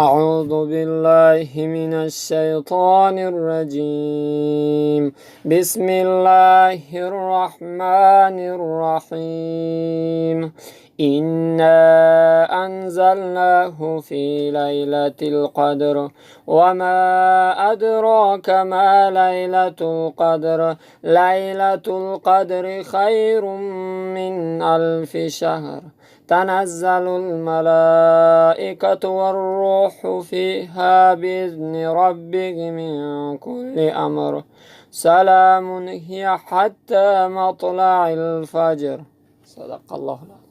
أعوذ بالله من الشيطان الرجيم. بسم الله الرحمن الرحيم. إنا أنزلناه في ليلة القدر، وما أدراك ما ليلة القدر؟ ليلة القدر خير من ألف شهر. تنزل الملائكة والروح فيها بإذن ربهم من كل أمر. سلام هي حتى مطلع الفجر. صدق الله العظيم.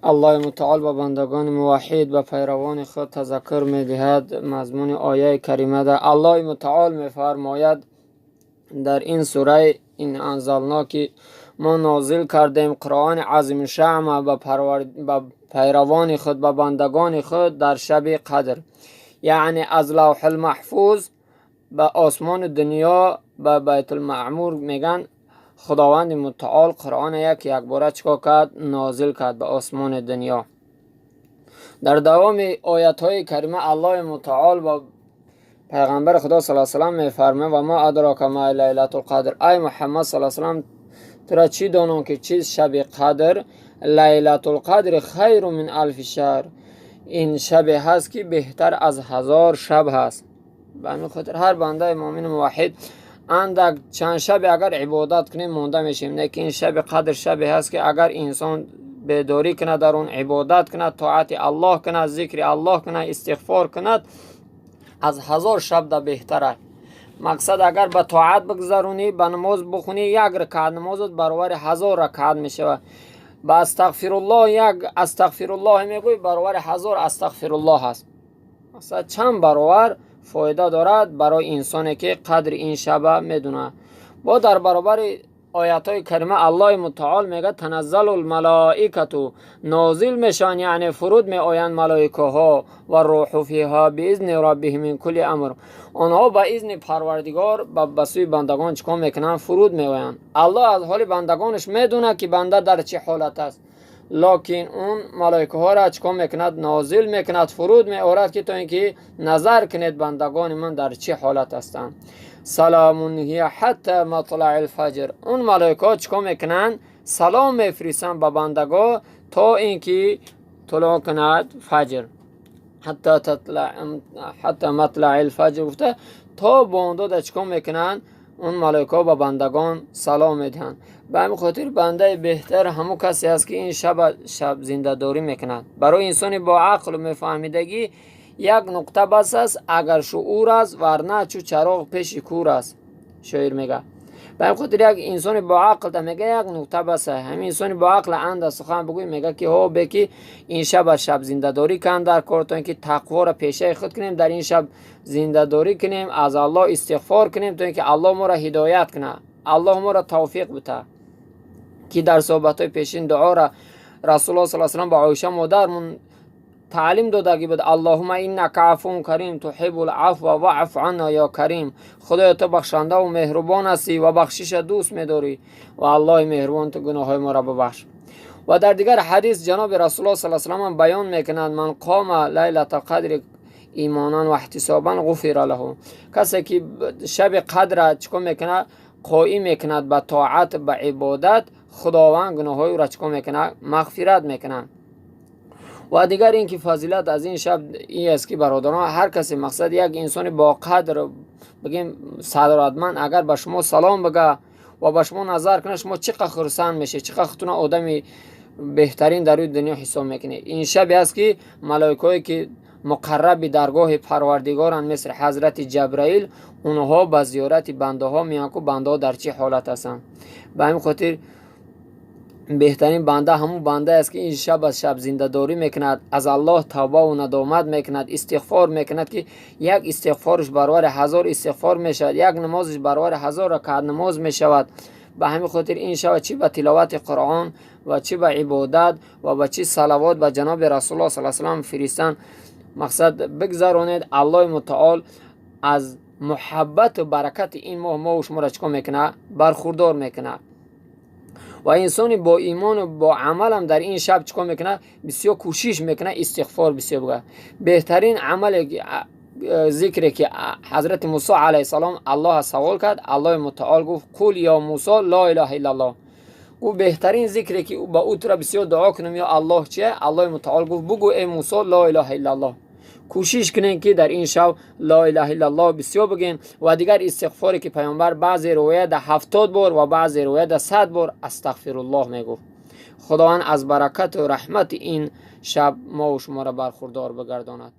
Аллоҳи мутаол ба бандагони муваҳҳид, ба пайравони худ тазаккур медиҳад. Мазмуни ояи каримада Аллоҳи мутаол мефармояд дар ин сураи إنا أنزلنا ки мо нозил кардем Қуръони азимушшаъна ба пайравони худ, ба бандагони худ дар шаби қадр, яъне аз Лавҳулмаҳфуз ба осмони дунё, ба Байтулмаъмур меган, Худованди мутаол Қуръона як якбора чикор кард? Нозил кард ба осмони дунё. Дар давоми оятҳои карима Аллоҳи мутаол ба пайғамбари Худо сал салам мефармояд: وما أدراك ما ليلة القدر. Ай Муҳаммад сал салам, тура чӣ донон, ки чиз шаби қадр? ليلة القدر خير من ألف شهر. Ин шабе ҳаст, ки беҳтар аз 1000 шаб ҳаст. Ба ҳамин хотир ҳар бандаи муъмину муваҳҳид андак чанд шабе агар ибодат кунем, монда мешем. Лекин шаби қадр шабе ҳаст, ки агар инсон бедорӣ кунад, дар он ибодат кунад, тоати Аллоҳ кунад, зикри Аллоҳ кунад, истиғфор кунад, аз 1000 шаб да беҳтар аст. Мақсад, агар ба тоат бигзаронӣ, ба намоз бихонӣ, як ракаат намозат баробари 1000 ракаат мешавад. Ба астағфируллоҳ, як астағфируллоҳ мегӯй, баробари 1000 астағфируллоҳ аст. Мақсад, чанд баробар фоида дорад барои инсоне, ки қадри ин шаба медонад. Бо дар баробари оятҳои карима Аллоҳи мутаол мегӯяд: تنزل الملائكة, нозил мешаванд, яъне фуруд меоянд малоикаҳо, والروح فيها بإذن ربهم من كل أمر. Онҳо ба изни Парвардигор ба сӯи бандагон чӣ кор мекунанд? Фуруд меоянд. Аллоҳ аз ҳоли бандагонаш медонад, ки банда дар чӣ ҳолат аст, локин он малоикаҳоро чӣ кор мекунад? Нозил мекунад, фуруд меорад, ки то ин ки назар кунед, бандагони ман дар чӣ ҳолат ҳастанд. سلام هي حتى مطلع الفجر. Он малоикаҳо чӣ кор мекунанд? Салом мефиристанд ба бандаго, то ин ки тулӯъ кунад фаҷр. حتى مطلع الفجر гуфта, то бомдода чӣ кор мекунанд? Он малоикаҳо ба бандагон салом медиҳанд. Ба ҳамин хотир бандаи беҳтар ҳамун касе аст, ки ин шаба шаб зиндадорӣ мекунад. Барои инсони бо ақлу мефаҳмидагӣ як нуқта бас аст, агар шуур аст, варна чу чароғ пеши кур аст, шоир мега. Ба ҳамин хотир як инсони боақл та мега, як нуқта бас аст. Ҳамин инсони боақл анда сухан бигӯй, мега, ки ҳо беки ин шаба шаб зиндадорӣ кан дар кор, то ин ки тақворо пешаи худ кунем, дар ин шаб зиндадорӣ кунем, аз Аллоҳ истиғфор кунем, то ин ки Аллоҳ моро ҳидоят кунад, Аллоҳ моро тавфиқ бита, ки дар суҳбатҳои пешин дуоро Расулуллоҳ сал салам ба Оиша модармон таълим додагӣ буд: اللهم إنك عفو كريم تحب العفو فاعف عنا يا كريم. Худоё, ту бахшандаву меҳрубон ҳастӣ ва бахшиша дӯст медорӣ ва Аллоҳи меҳрубон, ту гуноҳҳои моро бибахш. Ва дар дигар ҳадис ҷаноби Расулуллоҳ сал салам баён мекунанд: من قام ليلة القدر إيمانا واحتسابا غفر له. Касе ки шаби қадра чӣ кор мекунад? Қоим мекунад ба тоат, ба ибодат, Худованд гуноҳҳои ӯро чӣ кор мекунад? Мағфират мекунад. Ва дигар ин ки фазилат аз ин шаб ин аст, ки бародарон, ҳар касе, мақсад, як инсони боқадр, бигем, сарватманд, агар ба шумо салом бига ва ба шумо назар кунад, шумо чӣ қадр хурсанд мешед, чӣ қадр худтона одами беҳтарин дар рӯи дунё ҳисоб мекунед. Ин шабе аст, ки малоикаҳое, ки муқарраби даргоҳи Парвардигоранд, мисли ҳазрати Ҷабраил, онҳо ба зиёрати бандаҳо меоянд, ку бандаҳо дар чӣ ҳолат ҳастанд. Ба ҳамин хотир беҳтарин банда ҳамун бандае аст, ки ин шаб аз шаб зиндадорӣ мекунад, аз Аллоҳ тавбаву надомат мекунад, истиғфор мекунад, ки як истиғфорш баробари 1000 истиғфор мешавад, як намозаш баробари 1000 ракаат намоз мешавад. Ба ҳамин хотир ин шаба чӣ ба тиловати Қуръон ва чӣ ба ибодат ва ба чӣ салавот ба ҷаноби Расулуллоҳ сал салам фиристан, мақсад, бигзаронед. Аллоҳи мутаол аз муҳаббату баракати ин моҳ мову шуморо чӣ кор мекунад? Бархурдор мекунад. Ва инсони бо имону бо амалам дар ин шаб чӣ кор мекунад? Бисёр кӯшиш мекунад, истиғфор бисёр бигӯяд. Беҳтарин амале, зикре ки ҳазрати Мусо алайҳиссалом Аллоҳа савол кард, Аллоҳи мутаол гуфт: «قل يا موسى لا إله إلا الله». Гуфт: «Беҳтарин зикре ки ба ӯ тура бисёр дуо кунам, ё Аллоҳ, чие?» Аллоҳи мутаол гуфт: «Бугӯ, эй Мусо, ла илаҳа иллаллоҳ». Кӯшиш кунем, ки дар ин шаб ла илаҳа иллаллоҳ бисёр бигӯем ва дигар истиғфоре, ки паёмбар баъзе ривоят да 70 бор ва баъзе ривоят да 100 бор астағфируллоҳ мегуфт. Худованд аз баракату раҳмати ин шаб мову шуморо бархурдор бигардонад.